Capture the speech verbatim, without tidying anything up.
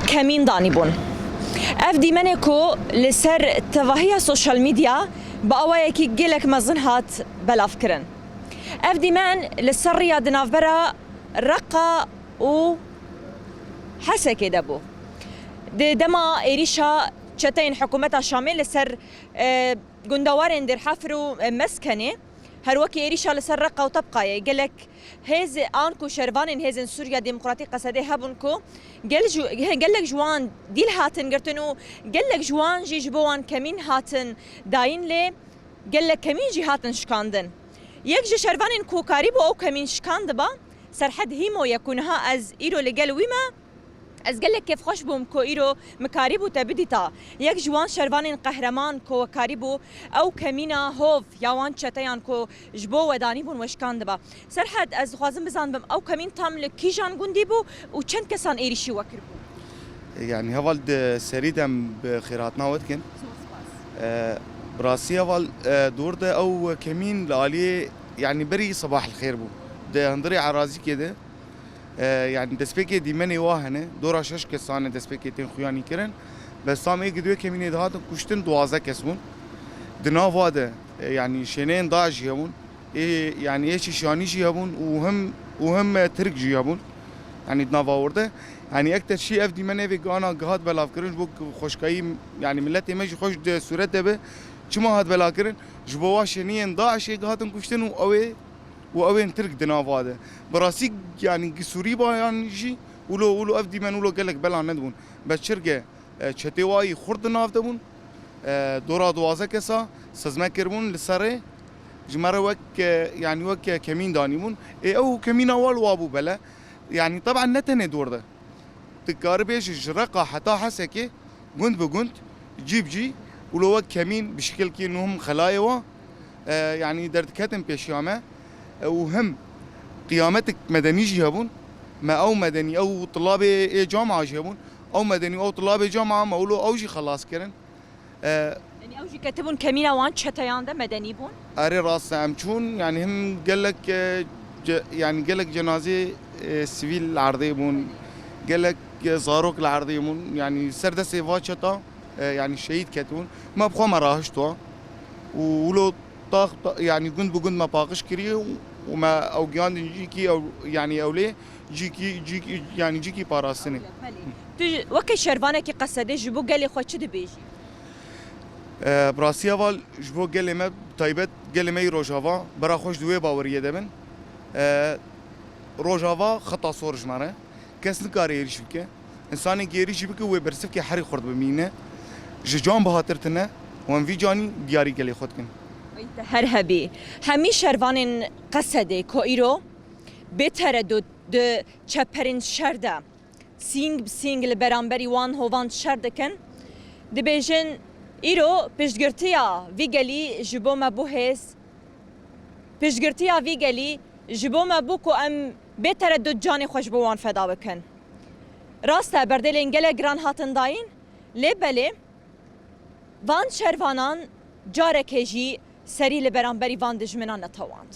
kemîn danîbûn. Ev dîmenê ku li ser tevahiya sosyal medya bi awayekî gelek mezin hat belavkirin. Ev dîmen li ser riya di navbera Reqa û Hesekê de bû. Di dema êrîşa çeteyên hikûmeta Şamê li ser, e, gundewarên Dêrhefir û, e, Meskenê, her wekî êrîşa li ser Reqa û Tebqayê, gelek hêz an ku şervanên Hêzên Sûriya Demokratîk Qesedê hebûn ku gel ji, he-, gelek ji wan dîl hatin girtin û gelek ji wan jî ji bo wan kemîn hatin dayîn, lê gelek kemîn jî hatin şikandin. Yek ji şervanên ku karîbû ew kemîn şikandiba, Serhed Hîmo ye ku niha ez îro li gel wî me. Ez gelek kêfxweş bûm ku îro min karîbû te bidîta. Yek ji wan şervanên qehreman ku we karîbû ew kemîna hov ya wan çeteyan ku ji bo we danîbûn we şikandiba. Serhed, ez dixwazim bizanibim, ew kemîn tam li kîjan gundî bû û çend kesan êrîşî we kiribû? Yani heval di serî de em bi xêrhatina we dikin. Zor spas. E, bi rastî heval, e, dor de ew kemîn li aliyê, yani berî sebah li xêr bû. Di hundirê Erazîkê de, e, yani destpêkê dîmenê wa hene, dora şeş kesan e destpêkê tên xuyanî kirin. Bes tam ê gi duê kemînê dihatin kuştin duwazdeh kes bûn. Di nav wa de, e, yani şêneyên DAIŞ jî hebûn. Ê, yani ê şîşanî jî hebûn û him, û him, e, Tirk jî hebûn. Yani di nava wir de. Yani ek te şî ev dîmenê vê gana gihat belavkirin ji bo xweşkayî, yani miletê me jî xweş di sûret de be. Çima hat belavkirin? Ji bo wa şêniyên DAIŞê gihatin kuştin û ew ê, û ew ên Tirk di nava de. Bi rastî yani gi Sûrî bayan jî wilo, wilo ev dîmen wilo gelek bela nedibûn. Bes çirke, e, çetê wayî xurt di nav de bûn. E, dora duwazdeh kesa sizme kiribûn li serê. Ji me re wek, e, yani wek, e, kemîn danîbûn. Ê ew kemîna wa li wa bû bele. Yani teben ne tenê dor de. Tu karî bêjî ji Reqa heta Hesekê gund bi gund, cî bi cî, wilo wek kemîn bi şikilkî nû him xelayê wa, e, yani derdiketin pêşiya me, e, û him qiyametik medenî jî hebûn. Me ew medenî, ew tilabê ê cama jî hebûn. Ew medenî, ew tilabê cama me wilo ew jî xelas kirin. E, Yani ew jî ketibûn kemîna wan çeteyan de medenî bûn? Erê rast e, em çûn, yani him gelek, e, ce-, yani gelek cenazê, e, sivîl li erdê bûn, gelek, e, zarok li erdê bûn, yani ser destê va çeta, e, yani şehîd ketibûn. Me bi xwe me rahişt wa. Û wilo tax, ta-, yani gund bi gund me paqij kiriye û, û me ew giyandin cîkî ew, yani ewlê cîkî, cîkî, yani cîkî parastinê. Belê. Tu weke şervanekî Qesedê ji bo gelê xwe çi dibêjî? E, bi rastî heval ji bo gelê me, taybet gelê me yî Rojava, bera xweş di wê baweriyê de bin. E, Rojava xeta sor ji me re. Kes nikare êrîş bike. Însanê êrîşî bike wê bersivkê herî xurt bimîne. Ji can bihatir tine, wan vî canî diyarî gelê xwe dikin. Te her hebî. Hemî şervanên Qesedê ku îro bê teredût di çeperên şer de sîng bi sîng li beramberî wan hovan şer dikin, dibêjin, îro piştgirtiya vî gelî ji bo me bû hêz, piştgirtiya vî gelî ji bo me bû ku em bê teredût canê xwe ji bo wan feda bikin. Rast e, berdêlên gelek giran hatin dayîn, lê belê van şervanan careke jî serî li beramberî van dijminan netewand.